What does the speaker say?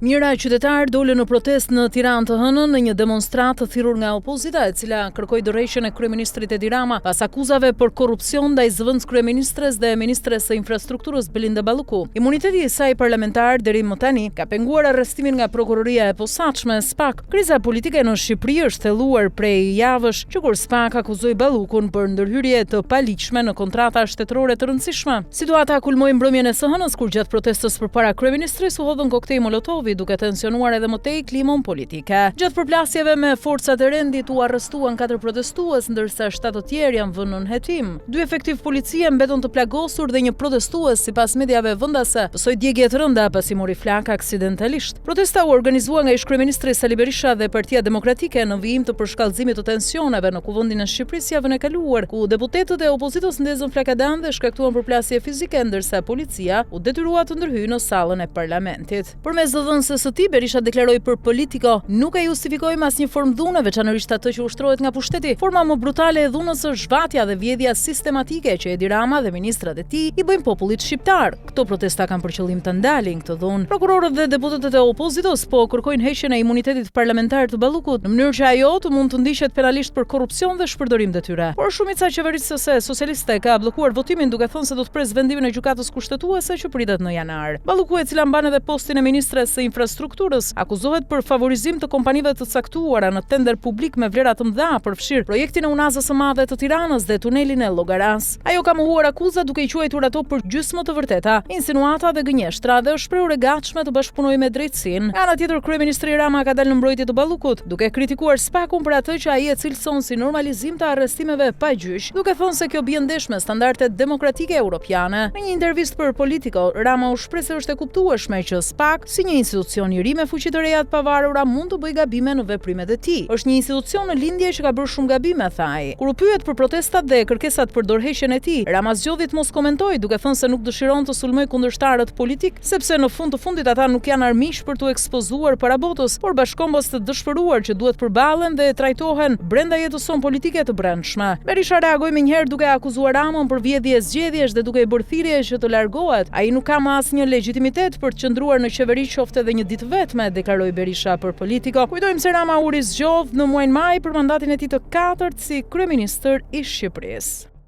Mijëra qytetarë dolën në protestë në Tiranë të hënën në një demonstratë të thirrur nga opozita, e cila kërkoi dorëheqjen e kryeministrit Edi Rama pas akuzave për korrupsion ndaj zëvendëskryeministres dhe ministres së Infrastrukturës Belinda Balluku. Imuniteti i saj parlamentar deri më tani ka penguar arrestimin nga Prokuroria e Posaçme, SPAK. Kriza politike në Shqipëri është thelluar prej javësh, që kur SPAK akuzoi Ballukun për ndërhyrje të paligjshme në kontrata shtetërore të rëndësishme. Situata kulmoi mbrëmjen e së hënës, kur gjatë protestës përpara kryeministrisë u hodhën koktej molotovi, duke tensionuar edhe më tej klimën politike. Gjatë përplasjeve me forcat e rendit u arrestuan katër protestues, ndërsa shtatë të tjerë janë vënë nën hetim. Dy efektivë policie mbetën të plagosur dhe një protestues, sipas mediave vendase, pësoi djegie të rënda pasi mori flakë aksidentalisht. Protesta u organizua nga ish-kryeministri Sali Berisha dhe Partia Demokratike në vijim të përshkallëzimit të tensioneve në Kuvendin e Shqipërisë javën e kaluar, ku deputetët e opozitës ndezën flakadanë dhe shkaktuan përplasje fizike, ndërsa policia u detyrua të ndërhyjë në sallën e parlamentit. Përmes zëdhënëses së tij, Berisha deklaroi për Politico, Nuk e justifikojmë asnjë formë dhune, veçanërisht atë që ushtrohet nga pushteti. Forma më brutale e dhunës është zhvatja dhe vjedhja sistematike që Edi Rama dhe ministrat e tij i bëjnë popullit shqiptar. Këto protesta kanë për qëllim të ndalin këtë dhunë. Prokurorët dhe deputetët e opozitës po kërkojnë heqjen e imunitetit parlamentar të Ballukut, në mënyrë që ajo të mund të ndiqet penalisht për korrupsion dhe shpërdorim detyre. Por shumica qeverisëse socialiste ka bllokuar votimin duke thënë se do të presë vendimin e Gjykatës Kushtetuese që pritet në janar. Balluku, e cila mban edhe postin e ministres së Infrastrukturës, akuzohet për favorizim të kompanive të caktuara në tenderë publikë me vlera të mëdha, përfshirë projektin e Unazës së Madhe të Tiranës dhe tunelin e Llogarasë. Ajo ka mohuar akuzat duke i quajtur ato përgjysmë të vërteta, insinuata dhe gënjeshtra dhe është shprehur e gatshme të bashkëpunojë me drejtësinë. Nga ana tjetër, kryeministri Rama ka dalë në mbrojtje të Ballukut, duke kritikuar SPAK-un për atë që ai e cilëson si normalizim të arrestimeve pa gjyq, duke thënë se kjo bie ndesh me standardet demokratike europiane. Në një intervistë për Politico, Rama u shpreh se është e kuptueshme që SPAK, si një institucion i ri me fuqi të reja të pavarura mund të bëjë gabime në veprimet e tij. Është një institucion në lindje që ka bërë shumë gabime, tha ai. Kur u pyet për protestat dhe kërkesat për dorëheqjen e tij, Rama zgjodhi të mos komentojë, duke thënë se nuk dëshiron të sulmojë kundërshtarët politikë, sepse në fund të fundit ata nuk janë armiq për t'u ekspozuar para botës, por bashkëkombës të dëshpëruar që duhet përballen dhe trajtohen brenda jetës sonë politike të brendshme. Berisha reagoi menjëherë duke akuzuar Ramën për vjedhje zgjedhjesh dhe duke i bërë thirrje që të largohet. Ai nuk ka më asnjë legjitimitet për të qëndruar në qeveri qoftë edhe një ditë të vetme, deklaroi Berisha për Politico. Kujtojmë se Rama u rizgjodh në muajin maj për mandatin e tij të katërt si kryeministër i Shqipërisë.